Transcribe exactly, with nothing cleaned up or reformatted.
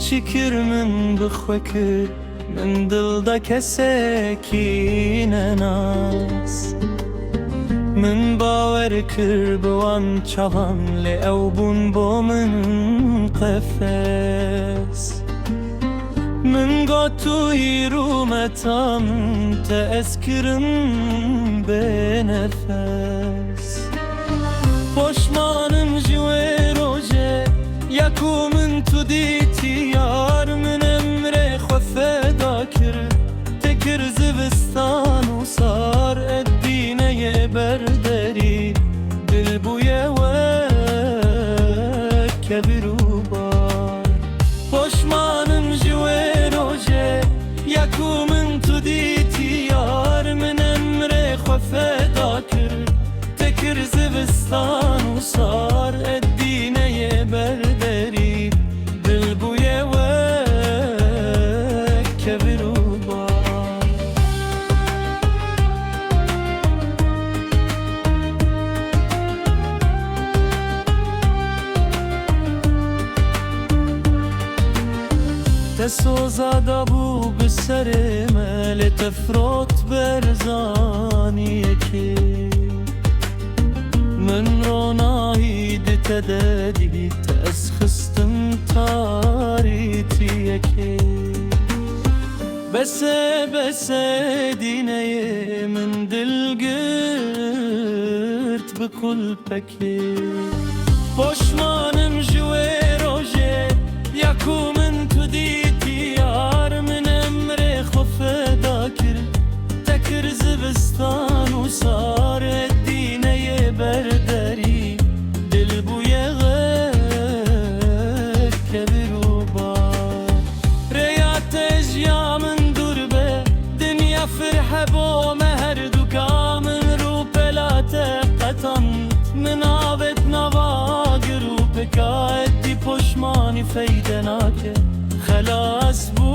Çi kir min bi xwe kir, min dil da kesekî nenas. Min bawer kir bi wan çavan, lê ew bûn bo min qefes. Min got tu îro me tam, te ez kirim bênefes. Poşman im ji wê roje ya ku min tu dîtî yar, min emrê xwe feda kir, te kir zivistan û sar, ed dîneyê ber derî, dil bûye wek kevir û bar. Poşman im ji wê roje ya ku min tu dîtî yar, min emrê xwe feda kir, te kir zivistan û sar, ed dîneyê ber derî, dil bûye wek kevir û bar. Te soza dabû bi serê me, lê te firot berzaniyekê. Min ronahî di te de dît, ez xistim tarîtiyekê. Bes e, bes e, dîneyê min dil girt bi kulpekê. Poşman im ji wê rojê ya ku min tu dîtî yar, min emrê xwe feda kir, te kir zivistan û sar, ed dîneyê ber derî, dil bûye wek kevir û bar. Rêya te ji ya min dûr be, dinya firh e bo me herduka, min rûpela te qetand, min avêt nava gir û pika, êdî poşmanî feyde nake, xelas bû